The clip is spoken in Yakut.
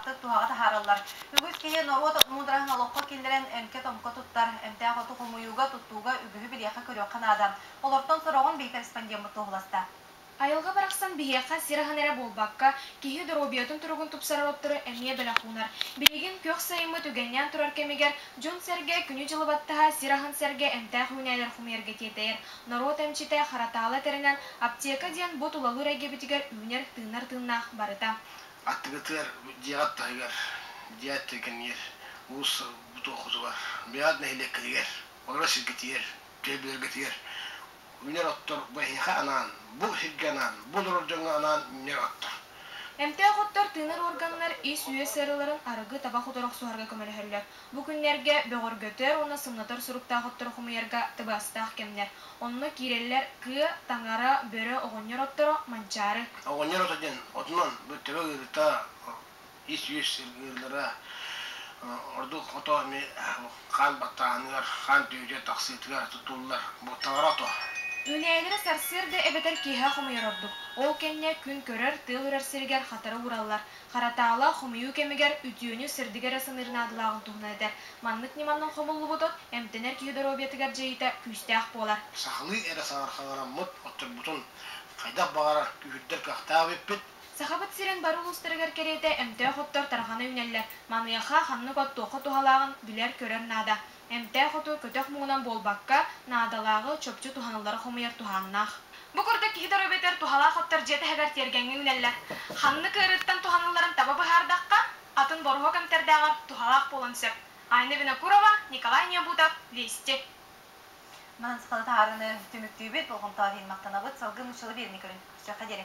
Туһаҕа таһаараллар. Үгүс киһи норуот муудараһын олоххо киллэрэн эмкэ-томко туттар, эмтээх оту хомуйууга, туттууга үгүһү билиэххэ-көрүөххэ наада. Олортон сороҕун биһи корреспондеммыт туоһуласта. Айылҕа барахсан биһиэхэ сир аһын эрэ буолбакка, киһи доруобуйатын туругун тупсарар оттору эмиэ бэлэх уунар. Билигин күөх сайыммыт үгэннээн турар кэмигэр дьон-сэргэ күнү-дьылы баттаһа сир аһын сэргэ эмтээх үүнээлэр хомуйарга тиэтэйэр. Норуот эмчитэ Харатаала этэринэн, аптека диэн бу тулалыыр эйгэбитигэр үүнэр, тыынар тыыннаах барыта. Аттыгытыгар дьиэҕит таһыгар, дьиэ кэмигэр уус туоххутугар, бэйэҕит нэһилиэккитигэр, олорор сиргитигэр, түөлбэлэргитигэр үүнэр оттор бу эһиэхэ анаан, бу сиргэ анаан, бу олорор дьоҥҥо анаан үүнэр оттор. Эмтээх оттор тыынар органнар ис-үөс ыарыыларын арыгы, табах утары охсуһарга көмөлөһөллөр. Бу күннэргэ бөҕөргөтөр уонна сымнатар суруктаах оттору хомуйарга табыгастаах кэмнэр. Онно киирэллэр кыа, таҥара, бөрө, оҕонньор отторо, манчаары. Оҕонньор ото диэн отунан бу төбө ыарыыта, ис-үөс ыарыылара ордук ото эмиэ хаан баттааһыныгар, хаан түһүүтүгэр тахсыытыгар туттуллар. Бу таҥара ото. Үүнээйилэри сарсыарда эбэтэр киэһэ хомуйар ордук. Ол кэннэ күн көрөр, тыал үрэр сиригэр хатара уураллар. Харатаала хомуйуу кэмигэр үтүөнү, сырдыгы эрэ саныыр наадалааҕын туһунан этэр. Маннык ньыманан хомуллубут от эмтэнэр киһи доруобуйатыгар дьайыыта күүстээх буолар. Сахалыы эрэ саҥархаҥараммыт отторбутун хайдах баҕарар күүһүрдэр кыахтаах эбиппит. Сахабыт сирин бары улуустарыгар кэриэтэ эмтээх оттор тарҕана үүнэллэр. Маныаха ханнык от туохха туһалааҕын билэр-көрөр наада. Эмтээх оту көтөх муҥунан буолбакка, наадалааҕы чопчу туһаныллары хомуйар туһааннаах. Бу курдук киһи доруобуйатыгар туһалаах оттор дьиэ таһыгар тиэргэҥҥэ үүнэллэр. Ханнык ыарыыттан туһанылларын таба быһаардахха, атын боруһуок эмтэрдээҕэр туһалаах буолуон сөп. Айна Винокурова, Николай Необутов, Вести. Манан сахалыы таһаарыыны түмүктүүбүт, болҕомтоҕо иһин махтанабыт. Салгыы нууччалыы биэриини көрүн. Көрсүөххэ диэри.